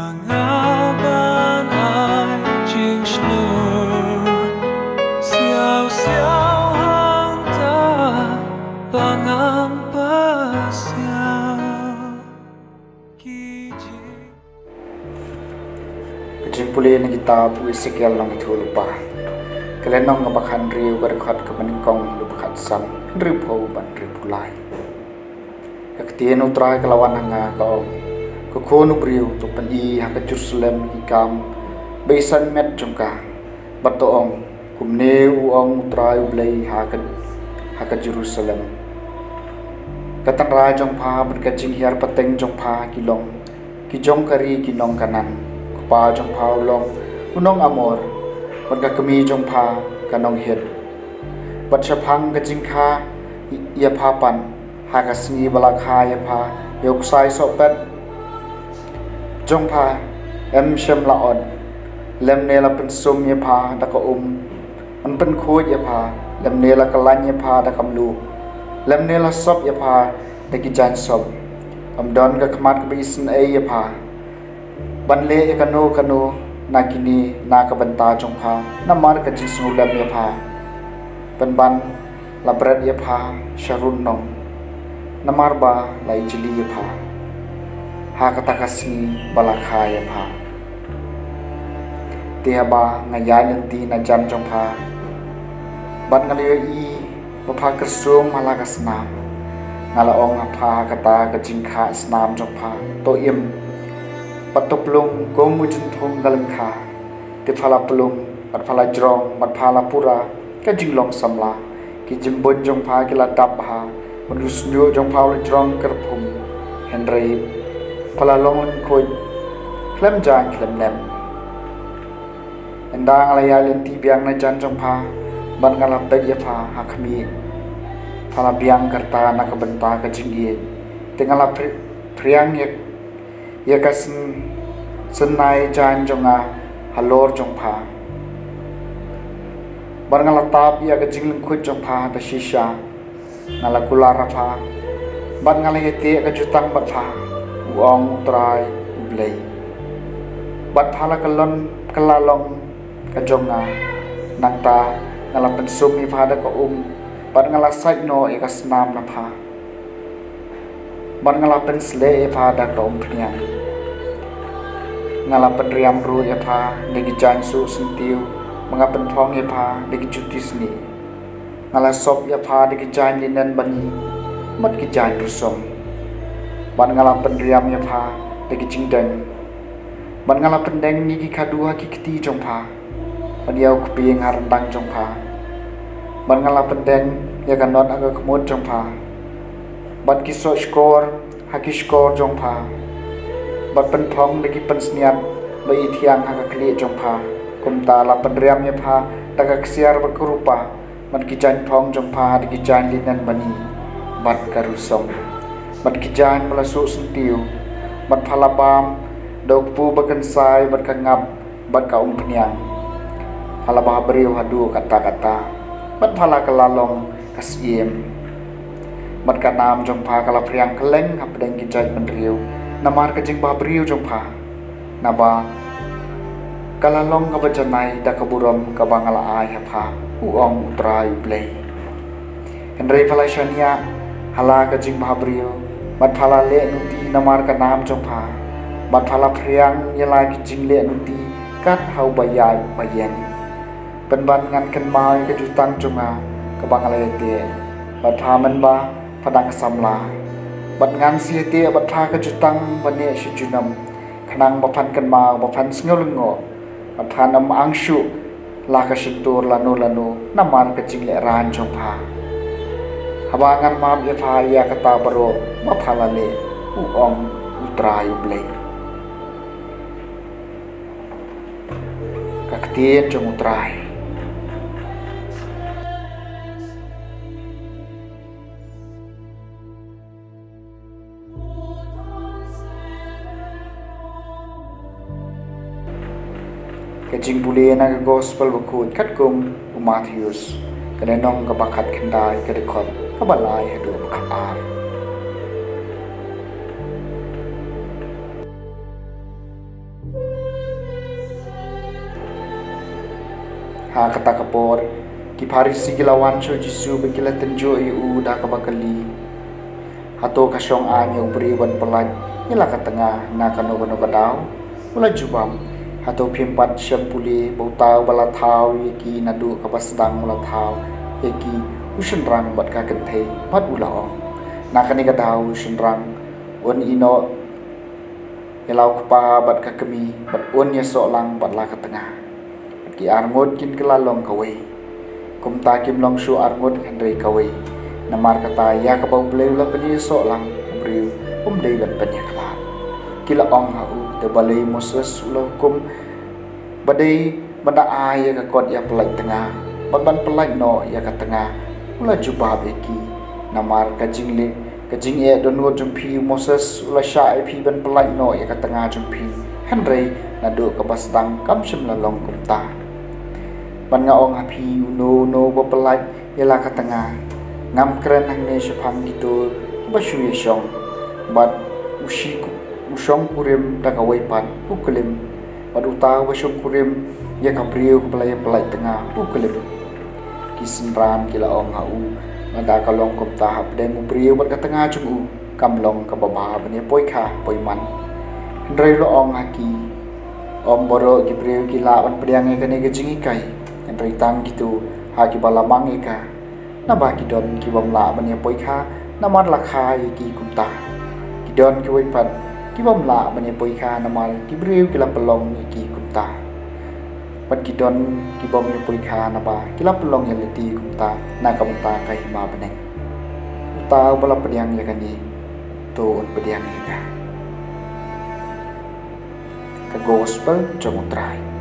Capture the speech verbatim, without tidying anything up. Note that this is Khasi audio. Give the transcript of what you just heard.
Nga ban ai jingshlur siaw siaw hangta ba ngam pasiaw. Ki jing- Ka jingpule na kitab u Esekiel nong ithuh lypa. Ka lynnong kaba khathynriew, ka dkhot kaba nyngkong haduh ba khatsan, hynriewphew bad hynriewphew lai. Ka ktien U Trai ka la wan ha nga ka ong, ko khun u briew, to pyni ha ka Jerusalem ki kam ba i saiñ met jong ka, bad to ong, kumne u ong U Trai U Blei ha ka, ha ka Jerusalem. Ka tynrai jong pha bad ka jinghiar pateng jong pha ki long ki jong ka ri ki nong Kanaan. Ka kpa jong pha u long u nong Amor, bad ka kmie jong pha ka nong Hit. Bad shaphang ka jingkha ïa pha pat, ha ka sngi ba la kha ïa pha ïa u ksai sohpet jong pha, ym shym la ot, lymne la pynsum ïa pha da ka um, ym pynkhuid ïa pha, lymne la kyllain ïa pha da ka mluh, lymne la sop ïa pha da ki jaiñ sop. Ym don ka khmat kaba isynei ïa pha ban leh ïa kano kano na kine na ka bynta jong pha, namar ka jingsngewlem ïa pha. Pynban la bret ïa pha sha rud nong, namar ba la ijli ïa pha ha kata ka sngi ba la kha ïa pha. Te haba nga ïaid lynti na jan jong pha, bad nga la ïohi ba pha kyrsum ha la ka snam, nga la ong ha pha ha kata ka jingkhah snam jong pha, to im, bad to plung kum u jynthung ka lyngkha. Te pha la plung, bad pha la jrong, bad pha la pura ka jinglong samla. Ki jymbuiñ jong pha ki la dap bha, bad u shñiuh jong pha u la jrong kyrphum. Hynrei pha la long lyngkhuid khlem jaiñ khlem nem. Ynda nga la ïaid lynti biang na jan jong pha, bad nga la peit ïa pha ha khmih, pha la biang ka rta na ka bynta ka jingïeit. Te nga la phri-, phriang ïa, ïa ka syn-, synnai jaiñ jong nga halor jong pha, bad nga la tap ïa ka jinglyngkhuid jong pha da shisha. Nga la kular ha pha, bad nga la ïateh ka jutang bad pha, u ong U Trai U Blei. Bad pha la kyllon ka la long ka jong nga. Nangta nga la pynsum ïa pha da ka um, bad nga la sait noh ïa ka snam na pha, bad nga la pynsleh ïa pha da ka umphniang. Nga la pynriam ruh ïa pha da ki jaiñ suh syntiew, bad nga pynphong ïa pha da ki juti snieh. Nga la sop ïa pha da ki jaiñ linen bani, bad ki jaiñ rusom, bad nga la pynriam ïa pha da ki jingdeng, bad nga la pyndeng ïa ki khadu ha ki kti jong pha, bad ïa u kpieng ha ryndang jong pha, bad nga la pyndeng ïa ka not ha ka khmut jong pha, bad ki soh shkor ha ki shkor jong pha, bad pynphong da ki pynsngiat ba ithiang ha ka khlieh jong pha. Kumta la pynriam ïa pha da ka ksiar bad ka rupa, bad ki jaiñ phong jong pha da ki jaiñ linen bani, bad ka rusom, bad ki jaiñ ba la suh syntiew, bad pha la bam da u kpu ba kynsai, bad ka ngap, bad ka umphniang. Pha la bhabriew haduh katta katta, bad pha la kylla long ka syiem, bad ka nam jong pha ka la phriang kylleng hapdeng ki jaitbynriew, namar ka jingbhabriew jong pha. Naba ka la long kaba janai da ka burom kaba nga la ai ha pha, u ong U Trai U Blei. Hynrei pha la shaniah ha la ka jingbhabriew, bad pha la leh nuti namar ka nam jong pha, bad pha la phriang ïa la ki jingleh nuti kat ha uba ïaid ba ïeng. Pynban ngan kynmaw ïa ka jutang jong nga kaba nga la ïateh, bad pha mynba pha dang samla, bad ngan sa ïateh bad pha ka jutang ba neh shi junom, khnang ba phan kynmaw, ba phan sngew lyngngoh, bad phan ym ang shuh la ka shyntur lano lano namar ka jinglehrain jong pha, haba ngan map ïa pha ïa kata baroh ba pha la leh, u ong U Trai U Blei. Ka ktien jong U Trai. Ka jingpule na ka Gospel Bakhuid katkum u Mathaios, ka lynnong kaba khatkhyndai, ka dkhot kaba lai haduh ba khatar. Ha kata ka por, ki Pharisi ki la wan sha u Jisu bad ki la tynjuh ïa u da kaba kylli, "Hato ka shong aiñ ïa u briew ban pyllait ïa la ka tnga na kano kano ka daw?" U la jubab, "Hato phim pat shem pule ba uta uba la thaw ïa ki naduh kaba sdang u la thaw ïa ki u shynrang bad ka kynthei, bad u la ong, 'Na kane ka daw u shynrang un ïehnoh ïa la u kpa bad ka kmie, bad un ïasoh lang bad la ka tnga, bad ki arngut kin kylla long kawei.' Kumta kim long shuh arngut hynrei kawei. Namar kata, ïa kaba U Blei u la pynïasoh lang, u briew um dei ban pynïakhlad." Ki la ong ha u, "Te balei Moses u la hukum ba dei ban da ai ïa ka kot ïa pyllait tnga, bad ban pyllait noh ïa ka tnga?" U la jubab ïa ki, "Namar ka jingleh, ka jingeh dohnud jong phi, u Moses u la shah ïa phi ban pyllait noh ïa ka tnga jong phi. Hynrei naduh kaba sdang kam shym la long kumta. Bad nga ong ha phi, uno uno uba pyllait ïa la ka tnga, ngam kren hangne shaphang kito kiba shu ïashong, bad u shi u shongkurim da kawei pat u klim, bad uta uba shongkurim ïa ka briew kaba la ïa pyllait tnga u klim." Ki synran ki la ong ha u, "Lada ka long kumta hapdeng u briew bad ka tnga jong u, kam long kaba bha ban ïa poikha poiman." Hynrei u la ong ha ki, "Ym baroh ki briew ki lah ban pdiang ïa kane ka jinghikai, hynrei tang kito ha kiba la mang ïa ka. Naba ki don ki bym lah ban ïa poikha namar la kha ïa ki kumta. Ki don kiwei pat ki bym lah ban ïa poikha namar ki briew ki la pynlong ïa ki kumta. Bad ki don ki bym ïa poikha naba ki la pynlong ïa lade kumta na ka bynta ka hima bneng. Uta uba la pdiang ïa kane, to un pdiang ïa ka." Ka Gospel jong U Trai.